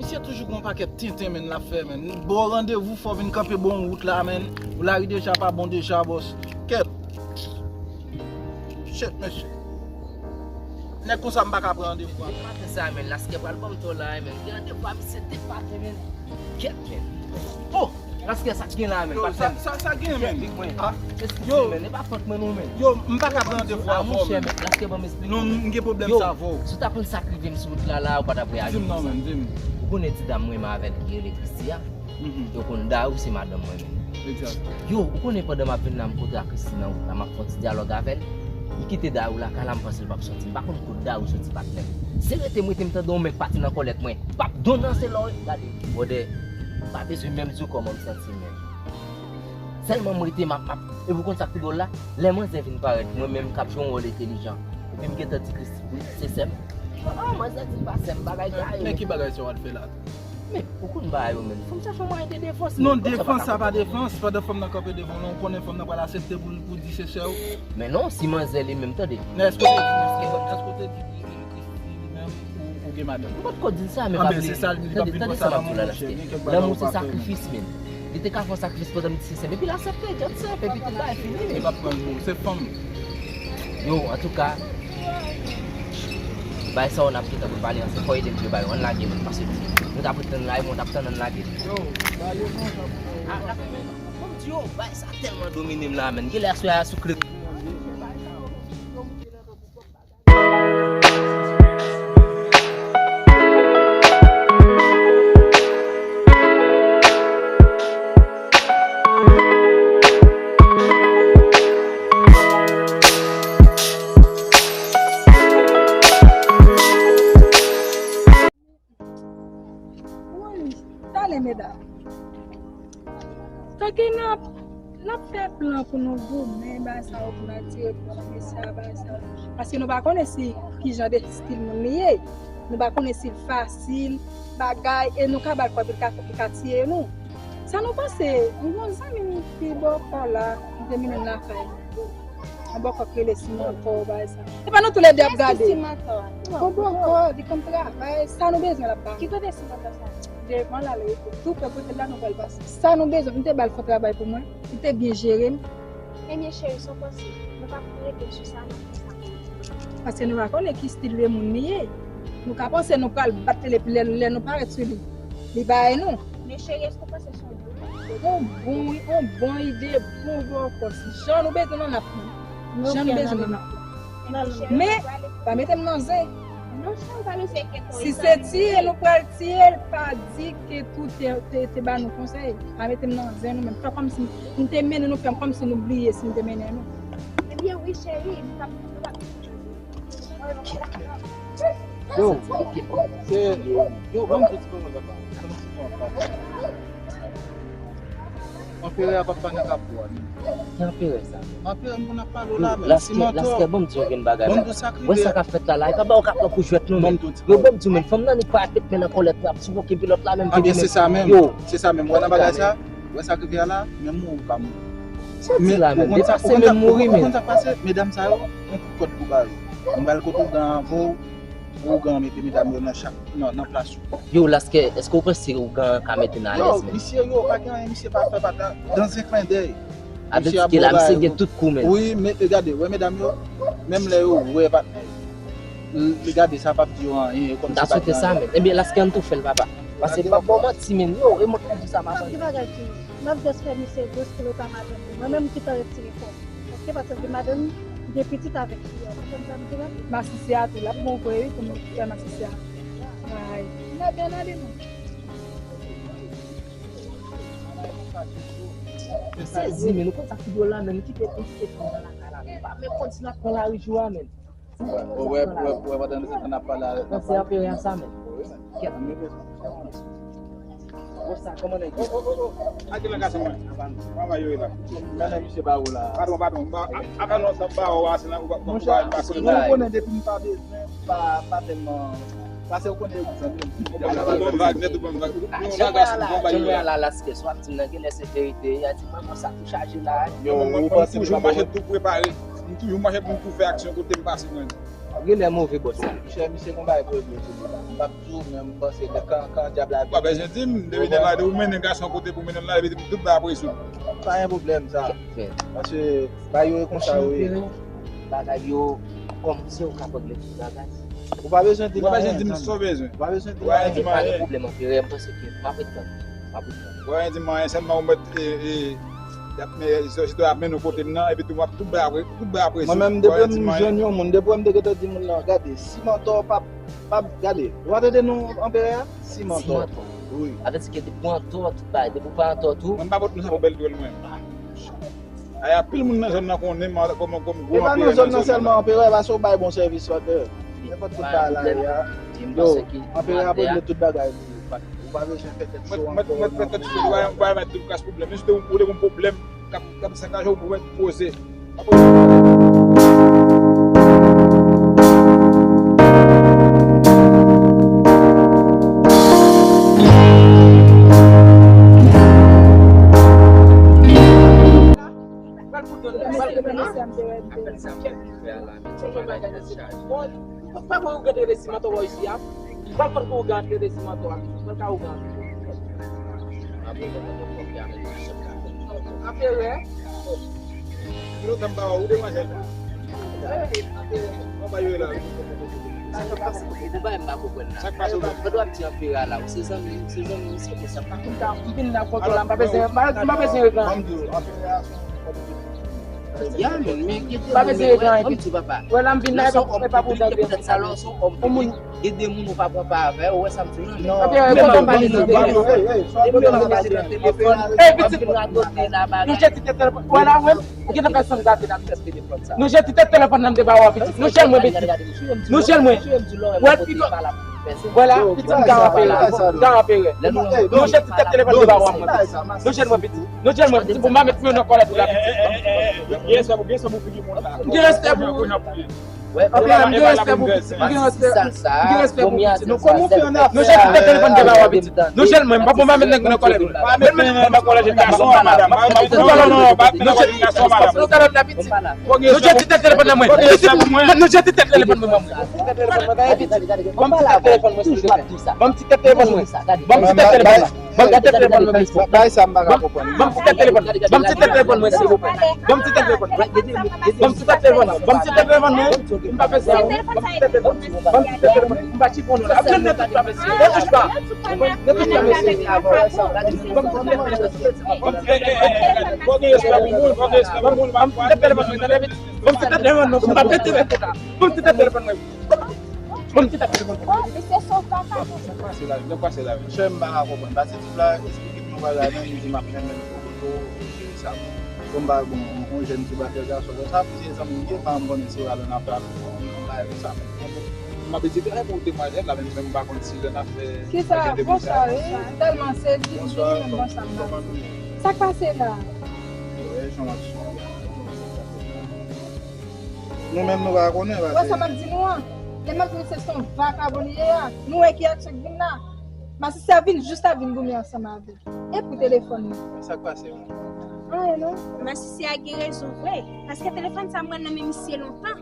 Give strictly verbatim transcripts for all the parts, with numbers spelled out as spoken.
Misye toujou gon pakèt tenten, menn, l ap fè, menn. Ba w randevou, fò w vin kanpe bò yon wout la, menn. Ou lari deja pa bon deja, bòs. Kèt. Shit, mesye. Nèg konsa m pa ka pran randevou a. Depi maten sa, menn, Laskè pral ban m tò la, menn. Gen randevou a misye depi maten, menn. Kèt, menn. Oh! Laskè, sa k gen la, menn? Yo, sa, sa, sa gen, menn? Ah, yo, menn, e pa fòt mwen non, menn. Yo, m pa ka pran randevou avè w, menn. Laskè, ban m esplike. Non, m gen pwoblèm sa avè w. Si w ta konn sa k rive m sou wout la, la, ou pa t ap reyaji konsa. Di m non, menn, di m. Ou konnen ti dam mwen renmen avè l ki rele Christie a? Yo konn Dayou se madanm mwen menm. Yo, ou konnen pandan m ap vin la, m kontre ak Christie nan wout la, m ap fè yon ti dyalòg avè l. M kite Dayou lakay la, m panse l p ap soti. M pa konn kot Dayou soti, patnè. Se rete m rete, m tande yon men k pati nan kòlèt mwen. Pap, don nan se lò, gade. Brother, m pa bezwen menm di w kòman m santi m menm. Sèlman m rete, m ap, m ap, epi w konn sa k pi dwòl la? Lè manzè vin parèt, mwen menm k ap jwe yon wòl entèlijan. Epi m gentan di Christie, wi, se sè m. Oh, manzè di l pa sè m, bagay sa ye. Men ki bagay sa w al fè la? Men, ou konn bagay yo menm. Fò m chache yon mwayen de defans. Non, defans sa pa defans. Pandan fanm nan kanpe devan w, ou konnen fanm nan pral aksepte pou, pou di se sè w. Men non, si manzè li menm, tande. Men èske w te di, èske, èske w te di Christie li menm ou, ou gen madanm? M pa t ko di l sa, men pa bliye. Tande, tande sa m ap di w la, Laskè. Lanmou se sakrifis, menn. Li te ka fè yon sakrifis pandan m di se sè m, epi l aksepte, just sè, epi tout bagay fini, menn. Li p ap pran jou, se fanm. Yo, antouka, bay sa w n ap gentan pou pale ansanm. Fò ede m jwe bay yo. Ann lage, menn, paske nou t ap ret tann la, e mwen t ap tann, ann lage. Yo, bay yo non, sa pou yo. Ah, la, menn, bon, m di yo, bay sa tèlman domine m la, menn. Genlè aswè a sou kle. Wi, talè medam. Tanke n ap, n ap fè plan pou nou goumen, bagay sa yo, pou n atire pran mesye a, bagay sa yo. Paske nou pa konnen si ki jan de stil moun li ye. Nou pa konnen si l fasil, bagay, e nou ka ba l kòb, li ka, li ka tiye nou. Sa nou panse, nou gon zanmi m ki bòkò la, m te mennen l lakay li. Yon bòkò k rele Simantò, bagay sa. E pa nou toulède ap gade. Kiyès ki Simantò a? Yon bòkò, li konn travay, sa nou bezwen l ap ba nou. Ki kote Simantò sa? Devan la, l rete tou prè kote la nou pral pase. Sa nou bezwen, m te ba l fè travay pou mwen, li te byen jere m. Ebyen, cheri, sa w panse? Nou pa pou rete sou sa, non? Paske nou pa konnen ki stil de moun li ye. Nou ka panse nou pral bat li, epi lè, lè nou parèt sou li, li bay nou. Men cheri, èske w panse se yon bon ide? Yon bon, yon bon ide, bon bòkò. Si jan nou bezwen l, n ap pran. Jan nou bezwen l, n ap pran. Men, pa mete m nan zen. Si se tiye nou pral tiye l, pa di ke tou te, te, te ba nou konsèy. Pa mete m nan zen nou menm. Fè kòmsi m te mennen nou, fè kòmsi nou bliye si m te mennen nou. Ebyen wi, cheri, nou p ap, nou p ap Yo, se, yo, ban m di ti kòman papa. Ban m di kòman papa. Anperè a p ap pa nan kap bwa, non. Ki anperè sa? Anperè, m konn ap pale w la, men. Laskè, Simantò. Laskè, ban m di w yon grenn bagay. Ban m di w sa k rive. Wè sa k ap fèt la, la. E pa ba w k ap pran pou jwèt, non, men. Ban m di w ti. Yo, ban m di w, men. Fanm nan, li pa ret men nan kòlèt, l ap sou koke pilòt la, menm. Anben, se sa menm. Yo. Se sa menm. Wè nan bagay sa, wè sa k rive a la, menm ou pa mouri. Sa w di la, men? Depase menm mouri, men. Ou konn sa k pase? Medam sa yo, yon kout kòd pou ba yo. M pral kote ougan an avè w, pou ougan an mete medam yo nan chak, nan, nan plas yo. Yo, Laskè, èske w panse ougan an ka mete n alèz, men? Yo, misye, yo, pa gen anyen, misye pa fè pa dan, dan zen klendèy. A vle di ke la, misye gen tout kou, men. Wi, men, e gade, wè medam yo, menm lè yo wè patnè yo, e gade, sa p ap di yo anyen, e kòmsi pa gen anyen. M ta swete sa, men. Ebyen, Laskè, ann tou fè l, papa. Paske m p ap ba w manti, men. Yo, e mwen ki di sa, m ap. Ki bagay ki, m ap just fè misye gwo stil ou pa madanm li. Mwen menm ki tan retire kò m. Paske pa sanble madanm li gen pitit avèk fi a. Ou konprann sa m di la? Masisi a tou, l ap bon vre wi pou nou fè masisi a. Ay, n ap byen ale non. Mwen sezi, men, ou konn sa ki dwòl la, men, m kite, m kite fanm nan lakay la, men, pa menm konn si n ap pran lari jou a, men. Ou wè, ou wè, ou wè, pandan nou te konn ap pale avèk. Nan se anperè a sa menm. Kèt. Bon, sa, kòman nèg yo? Oh, oh, oh, oh. A ki nan gason mwen? Travay yo ye la. Gade misye ba ou la. Patwon, patwon. Ba, a, a, a, non, sa ba ou a, se nan ou ba, ou ba, ou ba. Monchè, ou konnen depi m pa bezwen, pa, pa tèlman. Pase ou konnen ou zanmi m. Ou ba m vag, nèt ou ba m vag. Ou, ou yon bagay, ou yon bagay la. Laskè, sa w ap di m nan, genlè se verite, y a di mwen, bon, sa tou chaje la. Yo, mwen, mwen, mwen toujou mache tou prepare. M toujou mache pou m tou fè aksyon kote m pase mwen. Genlè move bòs la. Misye, misye gon bagay pou regle tou. M p ap di w, men m panse lè kan, kan dyab la vini. Ou pa bezwen di m, depi nèg la di ou mennen gason kote pou mennen l la, epi tout bagay ap rezoud. Pa gen pwoblèm sa. Paske bagay yo e konsa yo ye. Bagay yo, kòm se ou k ap regle tout bagay. Ou pa bezwen di m anyen. Ou pa bezwen di m sa w bezwen. Ou pa bezwen di m anyen. Pa gen pwoblèm, anperè, m panse ke m ap ret tann. M ap ret tann. Ou pa bezwen di m anyen, sèlman ou mèt, e, e, y ap men, sitwayen ap mennen w kote m nan, epi tou m ap tout bagay ap, tout bagay ap rezoud. Mwen menm, depi m jwenn yon moun, depi m te gentan di moun nan, gade, si mantò p ap, p ap, gade, ou pa tande non anperè a? Si mantò. Si mantò. Wi. Sa vle di ke depi w antò, tout bagay, depi w pa antò tou. Mwen m pa pot nou sa pou bèl dwèl mwen. Ay, anpil moun nan zòn nan konnen m kòm, kòm gwo anperè nan zòn nan. E pa nan zòn nan sèlman, anperè, paske w bay bon sèvis, anperè. Nenpòt kote bagay la ye a. Yo, anperè ap regle tout bagay pou ou. Ou pa bezwen fè tèt cho ankò. Mwen, mwen, mwen fè tèt cho, ou pa, ou pa mèt tout kras pwoblèm. Men si w te, ou te gon pwoblèm, k ap, k ap sakaje w pou mèt poze. Pral pou donn, pral pou donn. Bon, pa bon, ou gade resi mantò wè isi a. Pral konn pou ou gade resi mantò a. Pral ka ou gade. Anperè. Yo, tanm pa ou demanjèl. Anba yo la. Sa k ap pase? Ou pa m pa konprann la. Sa k pase ou menm? Mwen dwe ap di anperè a la. Ou se zanmi, ou se zanmi, ou se konsa. M vin la foto la, m pa bezwen, m pa bezwen regle. Ban m di w, anperè a se yon. Ya, men, men, gen de moun, men, wè, ban m di w, papa. Wè, la, m vin la, e pa pou, e pa pou dègre. Gen de moun ou pa pran pa avè, ou wè sa m di w lan, men. Anperè, e pa pou dègre. Gen de moun ou pa pale nan telefòn. Ey, pitit, nou jete tèt telefòn. Wè la, wè. Ou gentan fè san gate nan tèt telefòn sa. Nou jete tèt telefòn nan m te ba ou a, pitit. Nou jèl mwen, pitit. Nou jèl mwen. Wè, pitit. Vwala, pitit, m ka anperè. M ka anperè. Nou jete tèt telefòn m te ba ou a mwen, pitit. Nou jèl mwen, pitit. Nou jèl mwen, pitit, pou m pa met mwen nan kòlèt ou la, pitit. M gen respè pou ou. Anperè, m gen respè pou pitit, m gen respè, m gen respè pou pitit. Nou kòman w fè annafè? Nou jete tèt telefòn m te ba ou a, pitit. Nou jèl mwen, m pa pou m pa met nèg nan kòlèt. Pa met nèg nan kòlèt, gason an, madanm. Non, non, non, pa met nèg nan kòlèt, gason an, madanm. Nou jete tèt telefòn nan mwen. Pitit, nou jete tèt telefòn mwen ban mwen. Ban m ti tèt telefòn mwen, silvouplè. Ban m ti tèt telefòn mwen. Ban m ti tèt telefòn mwen. Ban m ti tèt telefòn mwen, mesye. Bay sa m pa ka konprann. Ban m ti tèt telefòn. Ban m ti tèt telefòn mwen, silvouplè. Ban m ti tèt telefòn. Ban m ti tèt telefòn. Ban m ti tèt telefòn mwen. M pa fè sa. Ban m ti tèt telefòn. Ban m ti tèt telefòn. M pa chifonnen la. Ap jwenn nan tout sa, mesye. Ne touche pas. Ne touche pas, mesye. Ban m ti tèt telefòn. Ban m ti tèt telefòn mwen, tande, pitit. Ban m ti tèt telefòn mwen, tande, pitit. Ban m ti tèt telefòn mwen. M pa fè telefòn la. Ban m ti tèt telefòn mwen. Ban m ti tèt telefòn mwen. Oh, misye se yon vagabon. Sa k pase la, sa k pase la, mesye? Monchè, m pa ka konprann. Paske tip la eksplike m yon bagay, men li di m ap renmen l pou kote w, e sa. Bon, m pa, bon, yon jèn ti batè gason konsa, plizyè zanmi m gen, pa m konnen si yo al annafè avèk yon bagay konsa. M ap ezite pou demwazèl la, men m pa konn si l annafè. Kisa? Bonswa, wi. M tèlman sezi, m vini menm bon sa m pa. Sa k pase la? Wi, jan w ap swiv. Nou menm nou pa konnen, paske. Wè sa m ap di nou an. Lè m ap di nou se, se yon vakabon li ye a. Nou wè ki aksyon k vin la. Masisi a vin jis la vin goumen ansanm avè l. E pou telefòn nan? Sa k pase menm? Anyen non. Masisi a gen rezon vre. Paske telefòn sa mwen nan men misye lontan.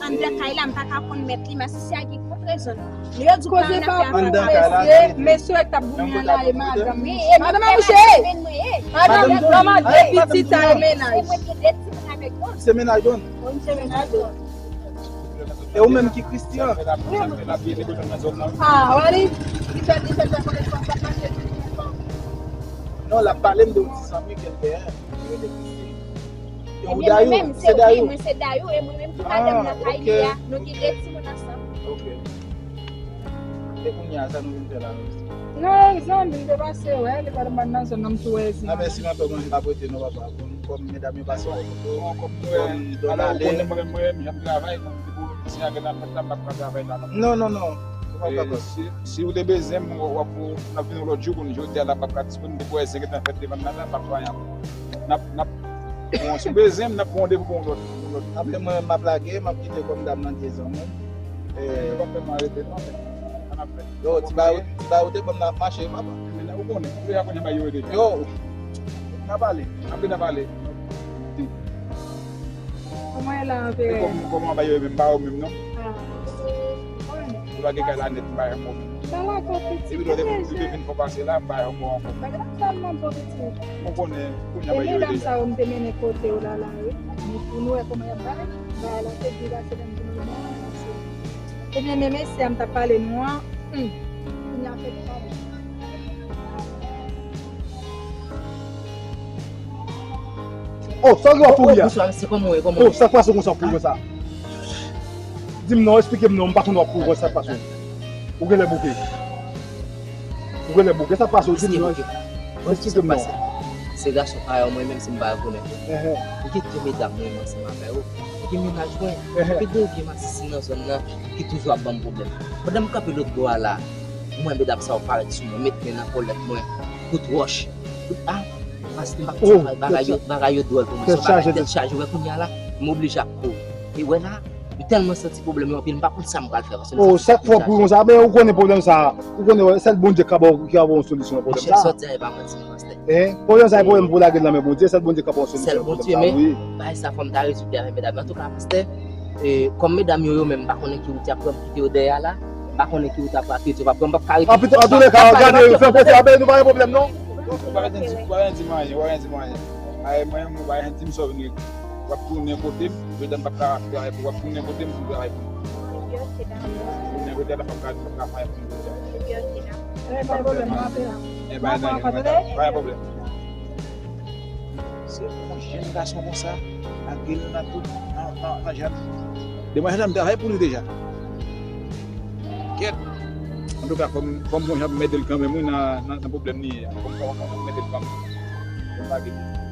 Anndan kay la, m pa ka konn mèt li. Masisi a gen kont rezon l. Lè yo di w pa annafè avè l. Mesye, mesye k t ap goumen an la, e madanm. Madanm a mouche. Madanm, madanm, e pitit sa yo menaj. Se mennaj Don. Wi, m se mennaj Don. E ou menm ki Christian? Ah, wè li, li fè, li fè fè konesans ak mache. Non, l ap pale m de yon ti zanmi ke l genyen, ki rele Christine. E ou Dayou? Se Dayou? Mwen se Dayou, e mwen menm ki madanm nan kay li a. Nou gen de timoun ansanm. Ok. E kounye a, sa nou vin fè la menm? Non, zanmi m te pase wè, li pa t nan zòn nan, m tou wè zanmi. A, mèsi, mwen, mwen pa prete non, papa. Kòm medam yo pase wè foto, kòm Don ale. Mwen menm, mwen menm, jan m travay, kòm se pou se a gen nan fèt la, m pa t pral travay la non. Non, non, non. Ou pa kapab. Si, si ou te bezwen m, w ap, n ap vin yon lòt jou, kounye jodi a la, m pa t pral disponib, depi w wè zen gentan fèt devan m la, m pa t fè anyen ankò. N ap, n ap, bon, si w bezwen m, n ap pran randevou pou yon lòt, yon lòt. Apre mwen, m ap lage, m ap kite kòm dam nan di zanmi m. E, yo pa fè m arete non, men sa n ap fè. Yo, ti bagay, ti bagay ou te ban m nan ap mache, papa. Men ou konnen, ou deja konnen bagay yo ye deja. Yo, n a pale. Apre n a pale. Kòman e la, anperè? E kòm, kòman bagay yo ye menm, pa yo menm non. Ah. Lage kay la nèt, m pa janm wè w. Sa la kò pitit. Epi lè w te vin, ou te vin fò pase la, m pa janm wè w ankò. Bagay la tèlman bon pitit. Mwen konnen, kounye a, e medam sa yo m te mennen kote w la la, wi. Men pou nou wè kòman y ap bay, bagay la se di la, se menm di nou, non, non, se. Ebyen, men mesye a m t ap pale nou an, hmm, kounye a fè nou pale. Oh, sa w gen w ap kouri a? Bonswa, mesye, kòman w ye? Kòman w ye? Oh, sa k pase konsa w ap kouri konsa? Di m non, eksplike m non, m pa konn w ap kouri konsa, sa k pase w? Ou genlè bouke. Ou genlè bouke, sa k pase w? Di m non. Eksplike m non. Se gason parèy mwen, menm si m pa rekonèt yo. Li gen de medam mwen, mwen ansanm avè yo. Li gen mennaj mwen. Li gen de vye masisi nan zòn nan ki toujou ap ban m pwoblèm. Pandan m kanpe lòt bò a la, m wè medam sa yo parèt sou mwen, met men nan kòlèt mwen, kout wòch. Tout, ah, paske m pa konn sa, bagay yo, bagay yo dwòl pou mwen. Se yon bagay tèt chaje, wè kounye a la, m oblije ap kouri. E wè la, m tèlman santi pwoblèm yo anpil, m pa konn sa m pral fè, paske m santi tèt chaje. Oh, chak fwa w kouri konsa, men ou konnen pwoblèm sa, ou konnen, wè, sèl Bondye k ka ba w, ki ka ba w yon solisyon nan pwoblèm sa. Monchè, sa w di a e pa manti non, pastè. Hein? Pwoblèm sa, e pwoblèm pou lage nan men Bondye, sèl Bondye k ka ba w yon solisyon nan pwoblèm sa, wi. Sèl Bondye, men bagay sa fò m ta rezoud li avèk medam yo. Antouka, pastè, e, kòm medam yo, yo menm, m pa konnen ki wout y ap pran pou kite yo dèyè a la. M pa konnen ki wout y ap pran, ki wout yo p ap pran, m p ap ka rete. An tout, an tout lè ka, gade, fè pwoblèm, non? Ou pa gen di, ou pa gen di m anyen, ou pa gen di m anyen. Ay, mwen, ou pa gen di m sa w vin regle. W ap tounen kote m, medam p ap ka travay pou w, w ap tounen kote m pou travay pou m. Tounen kote a, l ap ap ka, ap ka fè pou m kote a. Eh, pa gen pwoblèm, mwen antre la. Eh, pa gen pwoblèm. Se yon jèn gason konsa, lage l nan tout, nan, nan, nan jan. Demwazèl sa m travay pou li deja. Kèt. Antouka, fò m, fò m gon jan pou m ede l kanmenm, wi, nan, nan, nan pwoblèm li ye a. Fò m, fò m, fò m ede l kanmenm. Fò m pa kite.